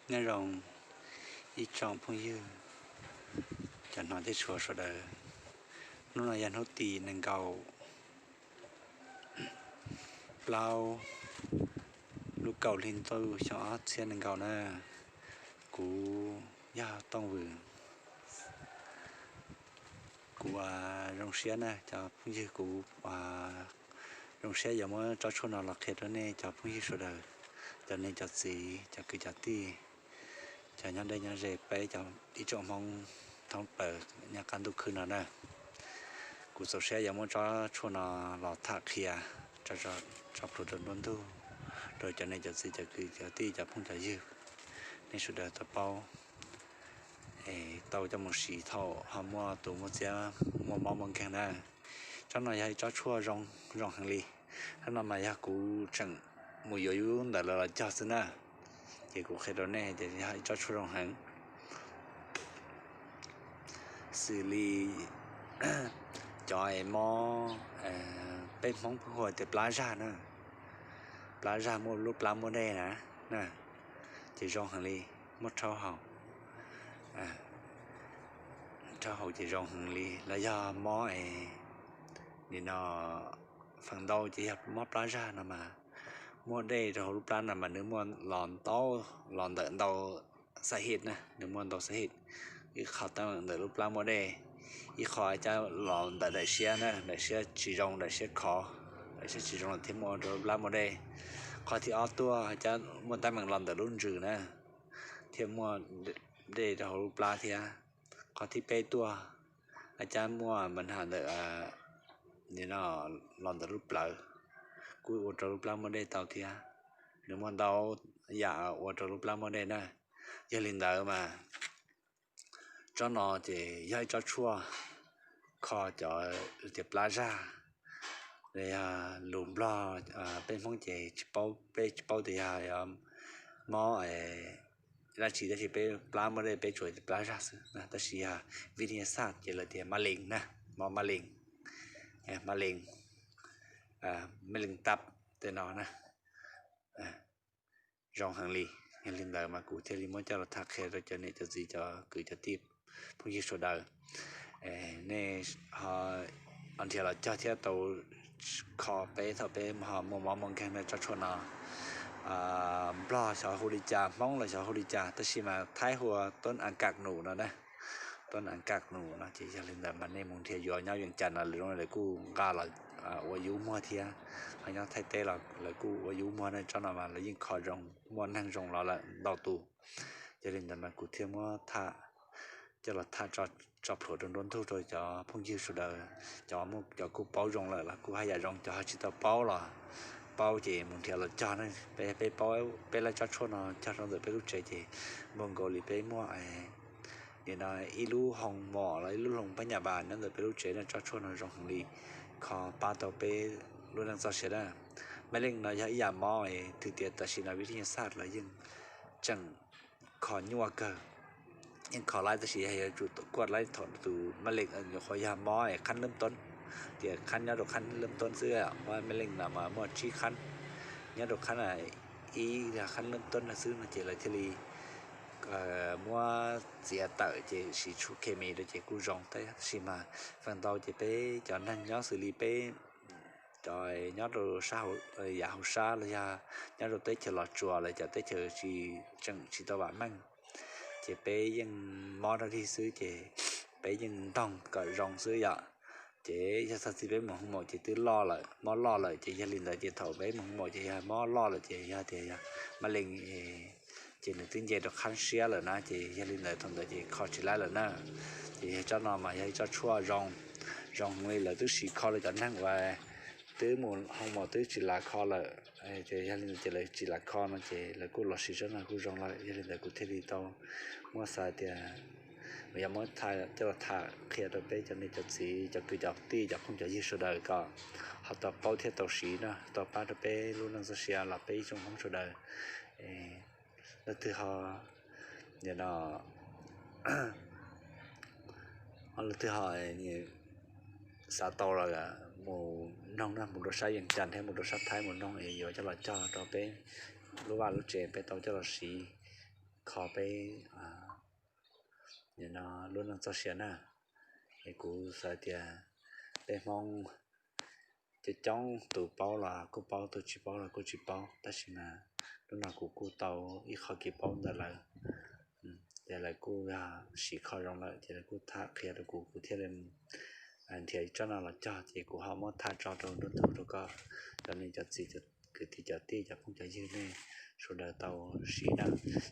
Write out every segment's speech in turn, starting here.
Nyob zoo ib tsoom phooj ywg cov hnov thiab tshua sawv daws. Hnub no yog hnub tim nees nkaum plaub lub kaum hli ntuj xyoo ob txhiab nees nkaum na. Kuv yog Tooj Vwm. Kuv zoo siab na cov phooj ywg, kuv zoo siab yuav muab tsob tshuaj no los qhia rau nej cov phooj ywg sawv daws, cov niam cov txiv, cov kwv cov tij, cov nyob deb nyob ze peb cov ib tsoom Hmoob thoob plaws nyob qab ntuj khwb no na. Kuv txaus siab yuav muab tsob tshuaj no los tham qhia tso plhuav rau nruab ntug rau cov niam cov txiv, cov kwv cov tij, cov phooj cov ywg, nej sawv daws tau paub, es tau coj mus siv thaum ho muaj tus muaj txiab muaj mob muaj nkeeg na. Tsob no yog ib tsob tshuaj zoo, zoo heev li. Tsob no mas yog kuv tseem mus yuav yub ntawm lawv los cog xwb na, ces kuv qhia rau nej tias yog ib tsob tshuaj zoo heev. Xws li cov es mob, peb Hmoob pheej hu tias plab zag na, plab zag muaj lub plab muaj dej na, ces zoo heev li, muab rhaub haus, rhaub haus ces zoo heev li. Los yog mob es nim no feem ntau ces yog mob plab zag no mas muaj dej rau hauv lub plab no mas nws muaj los ntau, los ntawm ntau xab his na, nws muaj ntau xab his. Ib qho teeb meem ntawm lub plab muaj dej, ib qho cab los ntawm daim siab na, daim siab tsis zoo, daim siab khov, daim siab tsis zoo los thiaj muaj rau lub plab muaj dej. Qhov thib ob tuaj cab muaj teeb meem los ntawm lub ntsws na, thiaj muaj dej rau hauv lub plab thiab. Qhov thib peb tuaj cab muaj mas nham ntawm, nim no los ntawm lub plawv, kuj ua rau lub plab muaj dej tau thiab. Nws muaj ntau yam ua rau lub plab muaj dej na. Yog li ntawd mas tsob no ces yog ib tsob tshuaj kho cov tias plab zag, los yog lus Nplog, peb Hmoob ces tsis paub, peb tsis paub tias yog mob dab tsi, tab sis peb plab muaj dej peb tsuas tias plab zag xwb, tab sis yog vij nyas xaj ces lawv tias mab lees na, mob mab lees, mab lees, mab lees tap tej no na. Zoo heev li. Yog li ntawd mas kuv thiaj li muab coj los tham qhia rau cov niam cov txiv cov kwv cov tij phooj ywg sawv daws. Nej ho nrhiav los cog thiab tau kho peb thaum peb ho muaj mob muaj nkeeg na tsob tshuaj no. Nplog xyov hu li cas, Hmoob los xyov hu li cas, tab sis mas Thaib hu ua toob a kam num no na. Toob a kam num no ces yog li ntawd mas nej mus nrhiav yuav nyob Vees Cas no lawv zoo lawv kuj nqa los ua yub muag thiab, ho nyob Thaib teb los lawv kuj ua yub muag na. Tsob no mas lawv yeej kho zoo, muaj neeg zoo los lawm ntau tus. Yog li ntawd mas kuv thiaj muab tham coj los tham tso plhuav rau nruab ntug rau cov phooj ywg sawv daws, cov muaj cov kuj paub zoo lawm los kuj haj yam zoo, cov ho tsis tau paub los paub ces mus nrhiav los cog na. Peb, peb paub peb lub tsob tshuaj no cog rau ntawm peb lub tsev ces npaum nkaus li peb muaj nim no ib lub hoo mom los ib lub hoo pab nyam vas nyob ntawm peb lub tsev na. Tsob tshuaj no zoo heev li, kho pab tau peb lub neej txoj sia na. Mab leej no yog ib yam mob twb tias tam sim no vij nyas xaj los yeej tseem kho nyuaj kawg, yeej kho laib tab sis yog yuav tsum kuaj laib thaum tus mab leej nyuam qhuav yog mob qhab lab toob, tias qhab nyob rau qhab lab toob xwb. Mob mab leej no mas muaj tsib qhab, nyob rau qhab ib qhab lab toob no xwb no ces lawv thiaj li muab txiav tawm ces siv tshuaj khes mis rau ces kuj zoo. Tab sis mas feem ntau ces peb cov neeg nyob xws li peb cov nyob rau sab, yav hauv sab los yog nyob rau teb chaws Los Tsuas los cov teb chaws tsis, tseem tsis tau vam meej, ces peb yeej mob dog dig xwb ces peb yeej ntoog kom zoo xwb yom. Ces yog txog txij peb mus hoo maum ces twb loj lawm, mob loj lawm ces yog li ntawd ces thaum peb mus hoo maum ces yog mob loj lawm ces yog tias yog mab leej ces nws twb nce rau qhab siab lawm na, ces yog li ntawd thaum ntawd ces kho tsis laib lawm na. Ces yog tsob no mas yog ib tsob tshuaj zoo, zoo heev li. Lawv twb siv kho rau cov neeg uas twb mus hoo maum twb tsis lav kho lawm, ces yog li ntawd ces lawv tsis lav kho no ces lawv kuj los siv tsob no kuj zoo lawm. Yog li ntawd kuv thiaj li tau muab xav tias yog muab coj los tham qhia rau peb cov niam cov txiv cov kwv cov tij cov phooj cov ywg sawv daws kom ho tau paub thiab tau siv no, tau pab rau peb lub neej txoj sia los peb ib tsoom Hmoob sawv daws. Leej twg ho, no, leej twg ho xav tau los mus noog na, mus rau sab Yees Cas thiab mus rau sab Thaib mus noog es yuav coj los cog rau peb lub vaj lub tsev peb tau coj los siv. kho peb no lub neej txoj sia na. Es kuv xav tias peb Hmoob coob coob tus paub los kuj paub, tus tsis paub los kuj tsis paub, tab sis mas hnub no kuv kuj tau ib qho kev paub ntawm lawv. Ces lawv kuj yog siv kho zoo lawm ces lawv kuj tham qhia rau kuv, kuv thiaj li nrhiav tsob no los cog, ces kuv ho muab tham tso rau nruab ntug rau kom cov niam cov txiv, cov kwv tij cov tij, cov phooj cov ywg nej sawv daws tau siv na.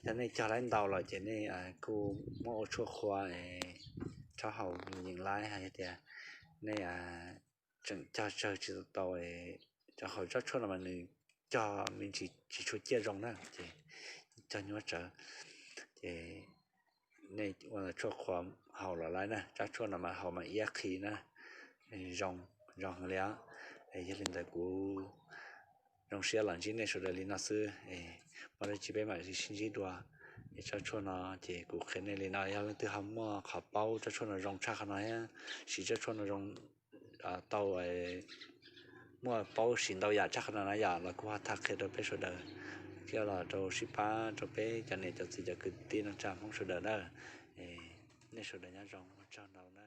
Yog nej cog laib ntau lawm ces nej kuj muab ua tshuaj qhua, tsob hau yees laib, hais tias nej tseem cog tsawg tsis tau, rau qhov tsob tshuaj no mas nws cog me ntsis tsis tshua ciaj zoo na, ces cog nyuaj tsawv. Ces nej ua tshuaj qhua haus los laib na, tsob tshuaj no mas haus mas iab qhi na, zoo, zoo heev li os. Yog li ntawd kuv zoo siab los ntsib nej sawv daws li no xwb, muaj dab tsi peb mam li sib ntsib dua. Es tsob tshuaj no ces kuv qhia nej li no, yog leej twg ho muaj qhov paub tsob tshuaj no zoo tshaj qhov no thiab, siv tsob tshuaj no zoo tau, muaj paub siv ntau yam tshaj qhov no na yom, los kuj ho tham qhia rau peb sawv daws thiab los rau sib pab rau peb cov niam cov txiv cov kwv tij neej tsa Hmoob sawv daws na. Nej sawv daws nyob zoo, ua tsaug ntau na.